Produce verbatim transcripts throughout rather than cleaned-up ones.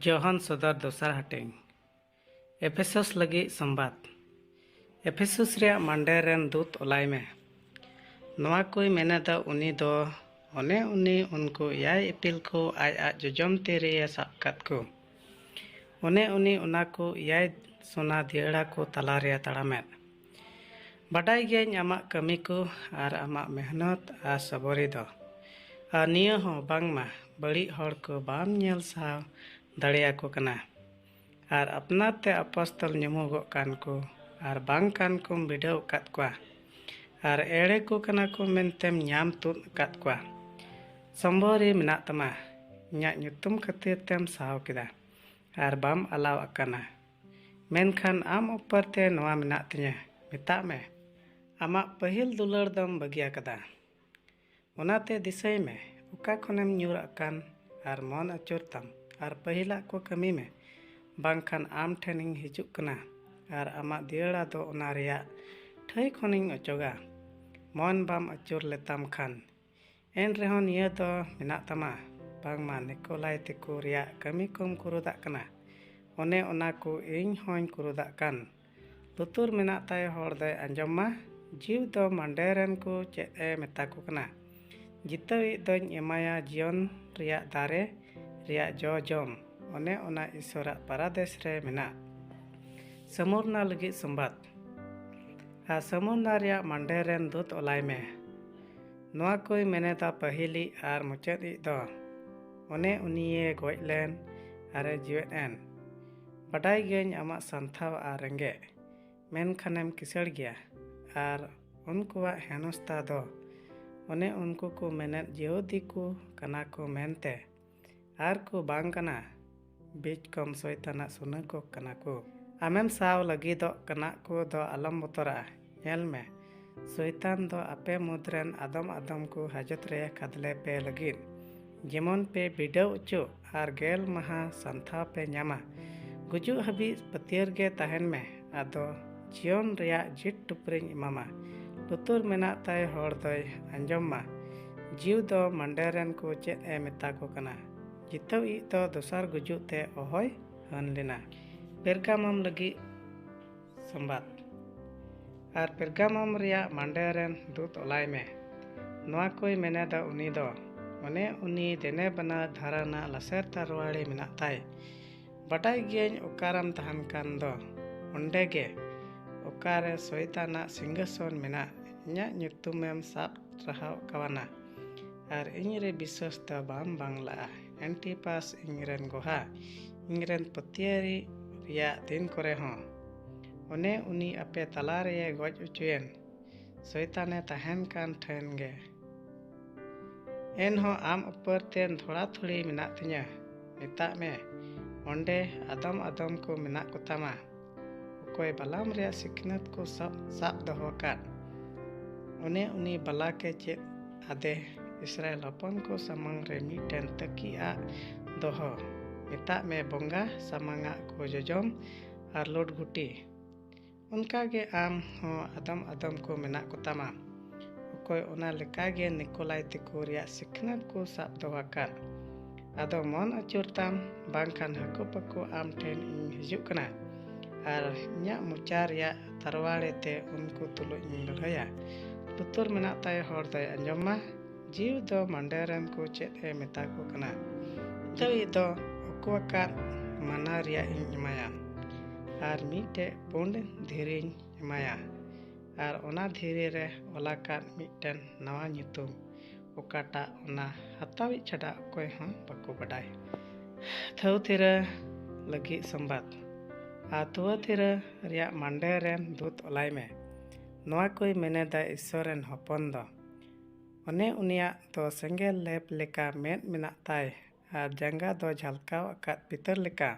ᱡᱚᱦᱟᱱ ᱥᱚᱫᱚᱨ ᱫᱚᱥᱟᱨ ᱦᱟᱹᱴᱤᱧ᱾ ᱮᱯᱷᱮᱥᱚᱥ ᱞᱟᱹᱜᱤᱫ ᱥᱚᱢᱵᱟᱫ᱾ ᱮᱯᱷᱮᱥᱚᱥ ᱨᱮᱭᱟᱜ ᱢᱟᱱᱰᱮᱨ ᱨᱮᱱ ᱫᱩᱛ ᱚᱞᱟᱭ ᱢᱮ᱾ ᱱᱚᱣᱟ ᱠᱚᱭ ᱢᱮᱱᱮᱫᱟ, ᱩᱱᱤ ᱫᱚ ᱚᱱᱮ ᱩᱱᱤ ᱩᱱᱠᱩ ᱮᱭᱟᱭ ᱤᱯᱤᱞ ᱠᱚ ᱟᱡ ᱟᱡ ᱡᱚᱡᱚᱢ ᱛᱤ ᱨᱮᱭᱮ ᱥᱟᱵ ᱠᱟᱫ ᱠᱚ᱾ ᱚᱱᱮ ᱩᱱᱤ ᱚᱱᱟ ᱠᱚ ᱮᱭᱟᱭ ᱥᱚᱱᱟ ᱫᱤᱭᱟᱹᱲᱟ ᱠᱚ ᱛᱟᱞᱟ ᱨᱮᱭᱮ ᱛᱟᱲᱟᱢᱮᱫ᱾ ᱵᱟᱰᱟᱭ ᱜᱤᱭᱟᱹᱧ ᱟᱢᱟᱜ ᱠᱟᱹᱢᱤ ᱠᱚ ᱟᱨ ᱟᱢᱟᱜ ᱢᱮᱦᱱᱚᱛ ᱟᱨ ᱥᱚᱵᱚᱨᱤ ᱫᱚ, ᱟᱨ ᱱᱤᱭᱟᱹ ᱦᱚᱸ ᱵᱟᱝᱢᱟ ᱵᱟᱹᱲᱤᱡ ᱦᱚᱲ ᱠᱚ ᱵᱟᱢ ᱧᱮᱞ ᱥᱟᱦᱟᱣ ᱫᱟᱲᱮᱭᱟᱠᱚ ᱠᱟᱱᱟ, ᱟᱨ ᱟᱯᱱᱟᱨ ᱛᱮ ᱟᱯᱚᱥᱛᱚᱞ ᱧᱩᱢᱩᱜᱚᱜ ᱠᱟᱱ ᱠᱚ ᱟᱨ ᱵᱟᱝ ᱠᱟᱱ ᱠᱚᱢ ᱵᱤᱰᱟᱹᱣ ᱟᱠᱟᱫ ᱠᱚᱣᱟ, ᱟᱨ ᱮᱲᱮ ᱠᱚ ᱠᱟᱱᱟ ᱠᱚ ᱢᱮᱱᱛᱮᱢ ᱧᱟᱢ ᱛᱩᱫ ᱟᱠᱟᱫ ᱠᱚᱣᱟ᱾ ᱥᱚᱢᱵᱚᱨᱤ ᱢᱮᱱᱟᱜ ᱛᱟᱢᱟ, ᱤᱧᱟᱹᱜ ᱧᱩᱛᱩᱢ ᱠᱷᱟᱹᱛᱤᱨ ᱛᱮᱢ ᱥᱟᱦᱟᱣ ᱠᱮᱫᱟ ᱟᱨ ᱵᱟᱢ ᱟᱞᱟᱣ ᱟᱠᱟᱱᱟ᱾ ᱢᱮᱱᱠᱷᱟᱱ ᱟᱢ ᱩᱯᱚᱨ ᱛᱮ ᱱᱚᱣᱟ ᱢᱮᱱᱟᱜ ᱛᱤᱧᱟᱹ, ᱢᱮᱛᱟᱜ ᱢᱮ, ᱟᱢᱟᱜ ᱯᱟᱹᱦᱤᱞ ᱫᱩᱞᱟᱹᱲ ᱫᱚᱢ ᱵᱟᱹᱜᱤ ᱟᱠᱟᱫᱟ᱾ ᱚᱱᱟᱛᱮ ᱫᱤᱥᱟᱹᱭ ᱢᱮ, ᱚᱠᱟ ᱠᱷᱚᱱᱮᱢ ᱧᱩᱨ ᱟᱠᱟᱱ, ᱟᱨ ᱢᱚᱱ ᱟᱹᱪᱩᱨ ᱛᱟᱢ, ᱟᱨ ᱯᱟᱹᱦᱤᱞᱟᱜ ᱠᱚ ᱠᱟᱹᱢᱤ ᱢᱮ, ᱵᱟᱝᱠᱷᱟᱱ ᱟᱢ ᱴᱷᱮᱱᱤᱧ ᱦᱤᱡᱩᱜ ᱠᱟᱱᱟ, ᱟᱨ ᱟᱢᱟᱜ ᱫᱤᱭᱟᱹᱲᱟ ᱫᱚ ᱚᱱᱟ ᱨᱮᱭᱟᱜ ᱴᱷᱟᱹᱭ ᱠᱷᱚᱱᱤᱧ ᱚᱪᱚᱜᱟ᱾ ᱢᱚᱱ ᱵᱟᱢ ᱟᱹᱪᱩᱨ ᱞᱮᱛᱟᱢ ᱠᱷᱟᱱ, ᱮᱱ ᱨᱮᱦᱚᱸ ᱱᱤᱭᱟᱹ ᱫᱚ ᱢᱮᱱᱟᱜ ᱛᱟᱢᱟ, ᱵᱟᱝᱢᱟ ᱱᱤᱠᱳᱞᱟᱭ ᱛᱮᱠᱚ ᱨᱮᱭᱟᱜ ᱠᱟᱹᱢᱤ ᱠᱚᱢ ᱠᱩᱨᱩᱫᱟᱜ ᱠᱟᱱᱟ᱾ ᱚᱱᱮ ᱚᱱᱟ ᱠᱚ ᱤᱧ ᱦᱚᱸᱧ ᱠᱩᱨᱩᱫᱟᱜ ᱠᱟᱱ᱾ ᱞᱩᱛᱩᱨ ᱢᱮᱱᱟᱜ ᱛᱟᱭ ᱦᱚᱲ ᱫᱚᱭ ᱟᱸᱡᱚᱢ ᱢᱟ, ᱡᱤᱣ ᱫᱚ ᱢᱟᱱᱰᱮ ᱨᱮᱱ ᱠᱚ ᱪᱮᱫ ᱮ ᱢᱮᱛᱟ ᱠᱚ ᱠᱟᱱᱟ᱾ ᱡᱤᱛᱟᱹᱣᱤᱡ ᱫᱚᱧ ᱮᱢᱟᱭᱟ ᱡᱤᱭᱚᱱ ᱨᱮᱭᱟᱜ ᱫᱟᱨᱮ ᱨᱮᱭᱟᱜ ᱡᱚ ᱡᱚᱢ, ᱚᱱᱮ ᱚᱱᱟ ᱤᱥᱚᱨᱟᱜ ᱯᱟᱨᱟᱫᱮᱥ ᱨᱮ ᱢᱮᱱᱟᱜ᱾ ᱥᱟᱢᱩᱨᱱᱟ ᱞᱟᱹᱜᱤᱫ ᱥᱚᱢᱵᱟᱫ᱾ ᱟᱨ ᱥᱟᱢᱩᱨᱱᱟ ᱨᱮᱭᱟᱜ ᱢᱟᱱᱰᱮ ᱨᱮᱱ ᱫᱩᱛ ᱚᱞᱟᱭ ᱢᱮ᱾ ᱱᱚᱣᱟ ᱠᱚᱭ ᱢᱮᱱᱮᱫᱟ ᱯᱟᱹᱦᱤᱞᱤᱡ ᱟᱨ ᱢᱩᱪᱟᱹᱫ ᱤᱡ ᱫᱚ, ᱚᱱᱮ ᱩᱱᱤᱭᱮ ᱜᱚᱡ ᱞᱮᱱ ᱟᱨᱮ ᱡᱤᱣᱮᱫ ᱮᱱ᱾ ᱵᱟᱰᱟᱭ ᱜᱤᱭᱟᱹᱧ ᱟᱢᱟᱜ ᱥᱟᱱᱛᱷᱟᱣ ᱟᱨ ᱨᱮᱸᱜᱮᱡ, ᱢᱮᱱᱠᱷᱟᱱᱮᱢ ᱠᱤᱥᱟᱹᱲ ᱜᱮᱭᱟ᱾ ᱟᱨ ᱩᱱᱠᱩᱣᱟᱜ ᱦᱮᱱᱚᱥᱛᱟ ᱫᱚ ᱚᱱᱮ ᱩᱱᱠᱩ ᱠᱚ ᱢᱮᱱᱮᱫ ᱡᱤᱦᱩᱫᱤ ᱠᱚ ᱠᱟᱱᱟ ᱠᱚ ᱢᱮᱱᱛᱮ, ᱟᱨ ᱠᱚ ᱵᱟᱝ ᱠᱟᱱᱟ, ᱵᱤᱪ ᱠᱚᱢ ᱥᱚᱭᱛᱟᱱᱟᱜ ᱥᱩᱱᱟᱹ ᱠᱚ ᱠᱟᱱᱟ ᱠᱚ᱾ ᱟᱢᱮᱢ ᱥᱟᱶ ᱞᱟᱹᱜᱤᱫᱚᱜ ᱠᱟᱱᱟ ᱠᱚ ᱫᱚ ᱟᱞᱚᱢ ᱵᱚᱛᱚᱨᱟᱜᱼᱟ᱾ ᱧᱮᱞ ᱢᱮ, ᱥᱚᱭᱛᱟᱱ ᱫᱚ ᱟᱯᱮ ᱢᱩᱫᱽ ᱨᱮᱱ ᱟᱫᱚᱢ ᱟᱫᱚᱢ ᱠᱚ ᱦᱟᱡᱚᱛ ᱨᱮ ᱠᱷᱟᱫᱽᱞᱮ ᱯᱮ ᱞᱟᱹᱜᱤᱫ, ᱡᱮᱢᱚᱱ ᱯᱮ ᱵᱤᱰᱟᱹᱣ ᱚᱪᱚᱜ ᱟᱨ ᱜᱮᱞ ᱢᱟᱦᱟ ᱥᱟᱱᱛᱷᱟᱣ ᱯᱮ ᱧᱟᱢᱟ᱾ ᱜᱩᱡᱩᱜ ᱦᱟᱹᱵᱤᱡ ᱯᱟᱹᱛᱭᱟᱹᱨ ᱜᱮ ᱛᱟᱦᱮᱱ ᱢᱮ, ᱟᱫᱚ ᱡᱤᱭᱚᱱ ᱨᱮᱭᱟᱜ ᱡᱤᱴ ᱴᱩᱯᱨᱤᱧ ᱮᱢᱟᱢᱟ᱾ ᱞᱩᱛᱩᱨ ᱢᱮᱱᱟᱜ ᱛᱟᱭ ᱦᱚᱲ ᱫᱚᱭ ᱟᱸᱡᱚᱢ ᱢᱟ, ᱡᱤᱣ ᱫᱚ ᱢᱟᱱᱰᱮ ᱨᱮᱱ ᱠᱚ ᱪᱮᱫ ᱮ ᱢᱮᱛᱟ ᱠᱚ ᱠᱟᱱᱟ᱾ ᱡᱤᱛᱟᱹᱣᱤᱡ ᱫᱚ ᱫᱚᱥᱟᱨ ᱜᱩᱡᱩᱜ ᱛᱮ ᱚᱦᱚᱭ ᱦᱟᱹᱱ ᱞᱮᱱᱟ᱾ ᱯᱮᱨᱜᱟᱢᱚᱢ ᱞᱟᱹᱜᱤᱫ ᱥᱚᱢᱵᱟᱫ᱾ ᱟᱨ ᱯᱮᱨᱜᱟᱢᱚᱢ ᱨᱮᱭᱟᱜ ᱢᱟᱸᱰᱮ ᱨᱮᱱ ᱫᱩᱛ ᱚᱞᱟᱭ ᱢᱮ, ᱱᱚᱣᱟ ᱠᱚᱭ ᱢᱮᱱᱮᱫᱟ ᱩᱱᱤ ᱫᱚ, ᱚᱱᱮ ᱩᱱᱤ ᱫᱮᱱᱮ ᱵᱟᱱᱟᱨ ᱫᱷᱟᱨᱟ ᱨᱮᱱᱟᱜ ᱞᱟᱥᱮᱨ ᱛᱟᱨᱣᱟᱲᱤ ᱢᱮᱱᱟᱜ ᱛᱟᱭ᱾ ᱵᱟᱰᱟᱭ ᱜᱤᱭᱟᱹᱧ ᱚᱠᱟᱨᱮᱢ ᱛᱟᱦᱮᱱ ᱠᱟᱱ ᱫᱚ, ᱚᱸᱰᱮ ᱜᱮ, ᱚᱠᱟᱨᱮ ᱥᱚᱭᱛᱟᱱᱟᱜ ᱥᱤᱝᱦᱟᱥᱚᱱ ᱢᱮᱱᱟᱜ, ᱤᱧᱟᱹᱜ ᱧᱩᱛᱩᱢᱮᱢ ᱥᱟᱵ ᱨᱟᱦᱟᱣ ᱠᱟᱣᱟᱱᱟ᱾ ᱟᱨ ᱤᱧ ᱨᱮ ᱵᱤᱥᱣᱟᱥ ᱫᱚ ᱵᱟᱢ ᱵᱟᱝᱞᱟᱜᱼᱟ᱾ ᱮᱱᱴᱤᱯᱟᱥ ᱤᱧ ᱨᱮᱱ ᱜᱚᱦᱟ, ᱤᱧ ᱨᱮᱱ ᱯᱟᱹᱛᱭᱟᱹᱨᱤ ᱨᱮᱭᱟᱜ ᱫᱤᱱ ᱠᱚᱨᱮ ᱦᱚᱸ, ᱚᱱᱮ ᱩᱱᱤ ᱟᱯᱮ ᱛᱟᱞᱟ ᱨᱮᱭᱮ ᱜᱚᱡ ᱚᱪᱚᱭᱮᱱ, ᱥᱚᱭᱛᱟᱱᱮ ᱛᱟᱦᱮᱱ ᱠᱟᱱ ᱴᱷᱮᱱ ᱜᱮ᱾ ᱮᱱᱦᱚᱸ ᱟᱢ ᱩᱯᱟᱹᱨ ᱛᱮ ᱛᱷᱚᱲᱟ ᱛᱷᱩᱲᱤ ᱢᱮᱱᱟᱜ ᱛᱤᱧᱟᱹ᱾ ᱢᱮᱛᱟᱜ ᱢᱮ, ᱚᱸᱰᱮ ᱟᱫᱚᱢ ᱟᱫᱚᱢ ᱠᱚ ᱢᱮᱱᱟᱜ ᱠᱚᱛᱟᱢᱟ, ᱚᱠᱚᱭ ᱵᱟᱞᱟᱢ ᱨᱮᱭᱟᱜ ᱥᱤᱠᱷᱱᱟᱹᱛ ᱠᱚ ᱥᱟᱵ, ᱥᱟᱵ ᱫᱚᱦᱚ ᱟᱠᱟᱫ᱾ ᱚᱱᱮ ᱩᱱᱤ ᱵᱟᱞᱟᱠᱮ ᱪᱮᱫ ᱟᱫᱮ, ᱤᱥᱨᱟᱭᱮᱞ ᱦᱚᱯᱚᱱ ᱠᱚ ᱥᱟᱢᱟᱝ ᱨᱮ ᱢᱤᱫᱴᱮᱱ ᱛᱟᱹᱠᱤ ᱟᱜ ᱫᱚᱦᱚ᱾ ᱢᱮᱛᱟᱜ ᱢᱮ, ᱵᱚᱸᱜᱟ ᱥᱟᱢᱟᱝ ᱟᱜ ᱠᱚ ᱡᱚᱡᱚᱢ ᱟᱨ ᱞᱩᱴ ᱜᱩᱴᱤ᱾ ᱚᱱᱠᱟ ᱜᱮ ᱟᱢ ᱦᱚᱸ ᱟᱫᱚᱢ ᱟᱫᱚᱢ ᱠᱚ ᱢᱮᱱᱟᱜ ᱠᱚᱛᱟᱢᱟ, ᱚᱠᱚᱭ ᱚᱱᱟ ᱞᱮᱠᱟ ᱜᱮ ᱱᱤᱠᱳᱞᱟᱭ ᱛᱮᱠᱚ ᱨᱮᱭᱟᱜ ᱥᱤᱠᱷᱱᱟᱹᱛ ᱠᱚ ᱥᱟᱵ ᱫᱚᱦᱚ ᱟᱠᱟᱫ᱾ ᱟᱫᱚ ᱢᱚᱱ ᱟᱹᱪᱩᱨ ᱛᱟᱢ, ᱵᱟᱝᱠᱷᱟᱱ ᱦᱟᱹᱠᱩ ᱯᱟᱹᱠᱩ ᱟᱢ ᱴᱷᱮᱱ ᱤᱧ ᱦᱤᱡᱩᱜ ᱠᱟᱱᱟ, ᱟᱨ ᱤᱧᱟᱹᱜ ᱢᱚᱪᱟ ᱨᱮᱭᱟᱜ ᱛᱟᱨᱣᱟᱲᱮ ᱛᱮ ᱩᱱᱠᱩ ᱛᱩᱞᱩᱡ ᱤᱧ ᱞᱟᱹᱲᱦᱟᱹᱭᱟ᱾ ᱞᱩᱛᱩᱨ ᱢᱮᱱᱟᱜ ᱛᱟᱭ ᱦᱚᱲ ᱫᱚᱭ ᱟᱸᱡᱚᱢ ᱢᱟ᱾ ᱡᱤᱣᱤ ᱫᱚ ᱢᱟᱸᱰᱮ ᱨᱮᱱ ᱠᱚ ᱪᱮᱫ ᱮ ᱢᱮᱛᱟ ᱠᱚ ᱠᱟᱱᱟ? ᱡᱤᱣᱤ ᱫᱚ ᱚᱠᱚ ᱟᱠᱟᱫ ᱢᱟᱱᱟ ᱨᱮᱭᱟᱜ ᱤᱧ ᱮᱢᱟᱭᱟ, ᱟᱨ ᱢᱤᱫᱴᱮᱡ ᱯᱩᱸᱰ ᱫᱷᱤᱨᱤᱧ ᱮᱢᱟᱭᱟ, ᱟᱨ ᱚᱱᱟ ᱫᱷᱤᱨᱤ ᱨᱮ ᱚᱞ ᱟᱠᱟᱫ ᱢᱤᱫᱴᱮᱱ ᱱᱟᱣᱟ ᱧᱩᱛᱩᱢ, ᱚᱠᱟᱴᱟᱜ ᱚᱱᱟ ᱦᱟᱛᱟᱣᱤᱡ ᱪᱷᱟᱰᱟ ᱚᱠᱚᱭ ᱦᱚᱸ ᱵᱟᱠᱚ ᱵᱟᱰᱟᱭ᱾ ᱛᱷᱟᱹᱣ ᱛᱷᱤᱨᱟᱹ ᱞᱟᱹᱜᱤᱫ ᱥᱚᱢᱵᱟᱫ᱾ ᱟᱨ ᱛᱷᱟᱹᱣ ᱛᱷᱤᱨᱟᱹ ᱨᱮᱭᱟᱜ ᱢᱟᱸᱰᱮ ᱨᱮᱱ ᱫᱩᱛ ᱚᱞᱟᱭ ᱢᱮ, ᱱᱚᱣᱟ ᱠᱚᱭ ᱢᱮᱱᱮᱫᱟ, ᱤᱥᱥᱚᱨ ᱨᱮᱱ ᱦᱚᱯᱚᱱ ᱫᱚ, ᱚᱱᱮ ᱩᱱᱤᱭᱟᱜ ᱫᱚ ᱥᱮᱸᱜᱮᱞ ᱞᱮᱯ ᱞᱮᱠᱟ ᱢᱮᱫ ᱢᱮᱱᱟᱜ ᱛᱟᱭ, ᱟᱨ ᱡᱟᱸᱜᱟ ᱫᱚ ᱡᱷᱟᱞᱠᱟᱣ ᱟᱠᱟᱫ ᱯᱤᱛᱟᱹᱨ ᱞᱮᱠᱟ᱾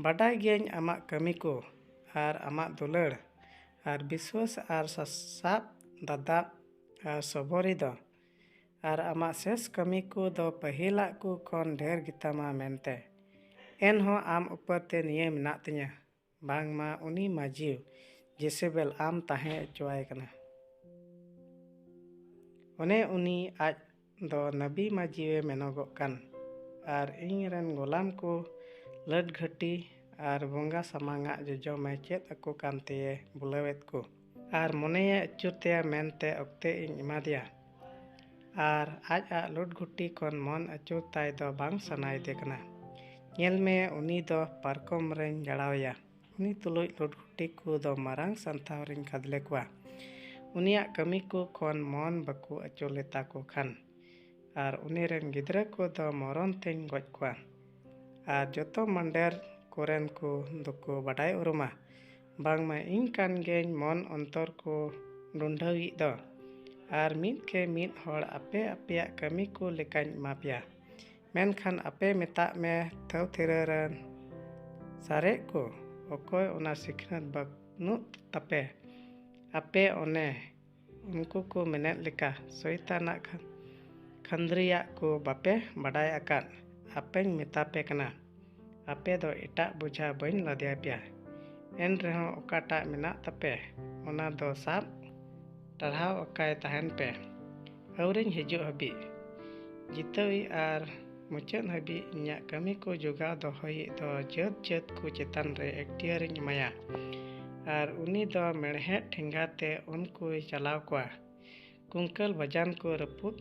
ᱵᱟᱰᱟᱭ ᱜᱤᱭᱟᱹᱧ ᱟᱢᱟᱜ ᱠᱟᱹᱢᱤ ᱠᱚ, ᱟᱨ ᱟᱢᱟᱜ ᱫᱩᱞᱟᱹᱲ, ᱟᱨ ᱵᱤᱥᱣᱟᱹᱥ, ᱟᱨ ᱥᱟᱥᱟᱵ ᱫᱟᱫᱟᱵ, ᱟᱨ ᱥᱚᱵᱚᱨᱤ ᱫᱚ, ᱟᱨ ᱟᱢᱟᱜ ᱥᱮᱥ ᱠᱟᱹᱢᱤ ᱠᱚ ᱫᱚ ᱯᱟᱹᱦᱤᱞᱟᱜ ᱠᱚ ᱠᱷᱚᱱ ᱰᱷᱮᱨ ᱜᱮᱛᱟᱢᱟ ᱢᱮᱱᱛᱮ᱾ ᱮᱱᱦᱚᱸ ᱟᱢ ᱩᱯᱟᱹᱨ ᱛᱮ ᱱᱤᱭᱟᱹ ᱢᱮᱱᱟᱜ ᱛᱤᱧᱟᱹ, ᱵᱟᱝᱢᱟ ᱩᱱᱤ ᱢᱟᱹᱡᱷᱤ ᱡᱮᱥᱮᱵᱮᱞ ᱟᱢ ᱛᱟᱦᱮᱸ ᱦᱚᱪᱚᱣᱟᱭ ᱠᱟᱱᱟ᱾ ᱚᱱᱮ ᱩᱱᱤ ᱟᱡ ᱫᱚ ᱱᱟᱵᱤ ᱢᱟᱹᱡᱷᱤᱭᱮ ᱢᱮᱱᱚᱜᱚᱜ ᱠᱟᱱ᱾ ᱟᱨ ᱤᱧ ᱨᱮᱱ ᱜᱳᱞᱟᱢ ᱠᱚ ᱞᱟᱹᱴ ᱜᱷᱟᱹᱴᱤ ᱟᱨ ᱵᱚᱸᱜᱟ ᱥᱟᱢᱟᱝᱟᱜ ᱡᱚᱡᱚᱢᱮ ᱪᱮᱫ ᱟᱠᱚ ᱠᱟᱱ ᱛᱮᱭᱮ ᱵᱩᱞᱟᱹᱣᱮᱫ ᱠᱚ᱾ ᱟᱨ ᱢᱚᱱᱮᱭᱮ ᱟᱹᱪᱩᱨ ᱛᱟᱭᱟ ᱢᱮᱱᱛᱮ ᱚᱠᱛᱮ ᱤᱧ ᱮᱢᱟᱫᱮᱭᱟ᱾ ᱟᱨ ᱟᱡ ᱟᱜ ᱞᱩᱴ ᱜᱷᱩᱴᱤ ᱠᱷᱚᱱ ᱢᱚᱱ ᱟᱹᱪᱩᱨ ᱛᱟᱭ ᱫᱚ ᱵᱟᱝ ᱥᱟᱱᱟᱭᱮᱫᱮ ᱠᱟᱱᱟ᱾ ᱧᱮᱞ ᱢᱮ, ᱩᱱᱤ ᱫᱚ ᱯᱟᱨᱠᱚᱢ ᱨᱮᱧ ᱜᱟᱲᱟᱣᱮᱭᱟ᱾ ᱩᱱᱤ ᱛᱩᱞᱩᱡ ᱞᱩᱴ ᱜᱷᱩᱴᱤ ᱠᱚ ᱫᱚ ᱢᱟᱨᱟᱝ ᱥᱟᱱᱛᱷᱟᱣ ᱨᱮᱧ ᱠᱷᱟᱫᱽᱞᱮ ᱠᱚᱣᱟ᱾ ᱩᱱᱤᱭᱟᱜ ᱠᱟᱹᱢᱤ ᱠᱚ ᱠᱷᱚᱱ ᱢᱚᱱ ᱵᱟᱠᱚ ᱟᱹᱪᱩᱨ ᱞᱮᱛᱟ ᱠᱚ ᱠᱷᱟᱱ᱾ ᱟᱨ ᱩᱱᱤ ᱨᱮᱱ ᱜᱤᱫᱽᱨᱟᱹ ᱠᱚ ᱫᱚ ᱢᱚᱨᱚᱱ ᱛᱮᱧ ᱜᱚᱡ ᱠᱚᱣᱟ᱾ ᱟᱨ ᱡᱚᱛᱚ ᱢᱟᱱᱰᱮᱨ ᱠᱚᱨᱮᱱ ᱠᱚ ᱫᱚᱠᱚ ᱵᱟᱰᱟᱭ ᱩᱨᱩᱢᱟ, ᱵᱟᱝᱢᱟ ᱤᱧ ᱠᱟᱱ ᱜᱮᱭᱟᱹᱧ ᱢᱚᱱ ᱚᱱᱛᱚᱨ ᱠᱚ ᱰᱩᱸᱰᱷᱟᱹᱣᱤᱡ ᱫᱚ᱾ ᱟᱨ ᱢᱤᱫ ᱠᱮ ᱢᱤᱫ ᱦᱚᱲ ᱟᱯᱮ ᱟᱯᱮᱭᱟᱜ ᱠᱟᱹᱢᱤ ᱠᱚ ᱞᱮᱠᱟᱧ ᱮᱢᱟ ᱯᱮᱭᱟ᱾ ᱢᱮᱱᱠᱷᱟᱱ ᱟᱯᱮ ᱢᱮᱛᱟᱜ ᱢᱮ ᱛᱷᱟᱹᱣ ᱛᱷᱤᱨᱟᱹ ᱨᱮᱱ ᱥᱟᱨᱮᱡ ᱠᱚ, ᱚᱠᱚᱭ ᱚᱱᱟ ᱥᱤᱠᱷᱱᱟᱹᱛ ᱵᱟᱹᱱᱩᱜ ᱛᱟᱯᱮ? ᱟᱯᱮ ᱚᱱᱮ ᱩᱱᱠᱩ ᱠᱚ ᱢᱮᱱᱮᱫ ᱞᱮᱠᱟ ᱥᱚᱭᱛᱟᱱᱟᱜ ᱠᱷᱟᱱ ᱠᱷᱟᱹᱱᱫᱽᱨᱤᱭᱟᱜ ᱠᱚ ᱵᱟᱯᱮ ᱵᱟᱰᱟᱭ ᱟᱠᱟᱫ᱾ ᱟᱯᱮᱧ ᱢᱮᱛᱟ ᱯᱮ ᱠᱟᱱᱟ, ᱟᱯᱮ ᱫᱚ ᱮᱴᱟᱜ ᱵᱚᱡᱷᱟ ᱵᱟᱹᱧ ᱞᱟᱫᱮ ᱟᱯᱮᱭᱟ᱾ ᱮᱱ ᱨᱮᱦᱚᱸ ᱚᱠᱟᱴᱟᱜ ᱢᱮᱱᱟᱜ ᱛᱟᱯᱮ, ᱚᱱᱟ ᱫᱚ ᱥᱟᱵ ᱴᱟᱨᱦᱟᱣ ᱟᱠᱟᱭ ᱛᱟᱦᱮᱱ ᱯᱮ, ᱟᱹᱣᱨᱤᱧ ᱦᱤᱡᱩᱜ ᱦᱟᱹᱵᱤᱡ᱾ ᱡᱤᱛᱟᱹᱣᱤᱡ ᱟᱨ ᱢᱩᱪᱟᱹᱫ ᱦᱟᱹᱵᱤᱡ ᱤᱧᱟᱹᱜ ᱠᱟᱹᱢᱤ ᱠᱚ ᱡᱚᱜᱟᱣ ᱫᱚᱦᱚᱭᱤᱡ ᱫᱚ ᱡᱟᱹᱛ ᱡᱟᱹᱛ ᱠᱚ ᱪᱮᱛᱟᱱ ᱨᱮ ᱮᱠᱴᱤᱭᱟᱨᱤᱧ ᱮᱢᱟᱭᱟ᱾ ᱟᱨ ᱩᱱᱤ ᱫᱚ ᱢᱮᱬᱦᱮᱫ ᱴᱷᱮᱸᱜᱟ ᱛᱮ ᱩᱱᱠᱩᱭ ᱪᱟᱞᱟᱣ ᱠᱚᱣᱟ, ᱠᱩᱝᱠᱟᱹᱞ ᱵᱟᱡᱟᱱ ᱠᱚ ᱨᱟᱹᱯᱩᱫ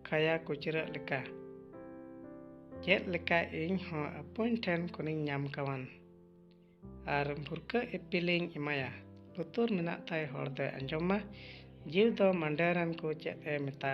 ᱠᱷᱟᱭᱟ ᱠᱩᱪᱨᱟᱹᱜ ᱞᱮᱠᱟ᱾ ᱪᱮᱫ ᱞᱮᱠᱟ ᱤᱧ ᱦᱚᱸ ᱟᱯᱚᱧ ᱴᱷᱮᱱ ᱠᱷᱚᱱᱤᱧ ᱧᱟᱢ ᱠᱟᱣᱟᱱ᱾ ᱟᱨ ᱵᱷᱩᱨᱠᱟᱹ ᱤᱯᱤᱞᱤᱧ ᱮᱢᱟᱭᱟ᱾ ᱞᱩᱛᱩᱨ ᱢᱮᱱᱟᱜ ᱛᱟᱭ ᱦᱚᱲ ᱫᱚᱭ ᱟᱸᱡᱚᱢ ᱢᱟ᱾ ᱡᱤᱣ ᱫᱚ ᱢᱟᱸᱰᱮ ᱨᱮᱱ ᱠᱚ ᱪᱮᱫ ᱮ ᱢᱮᱛᱟ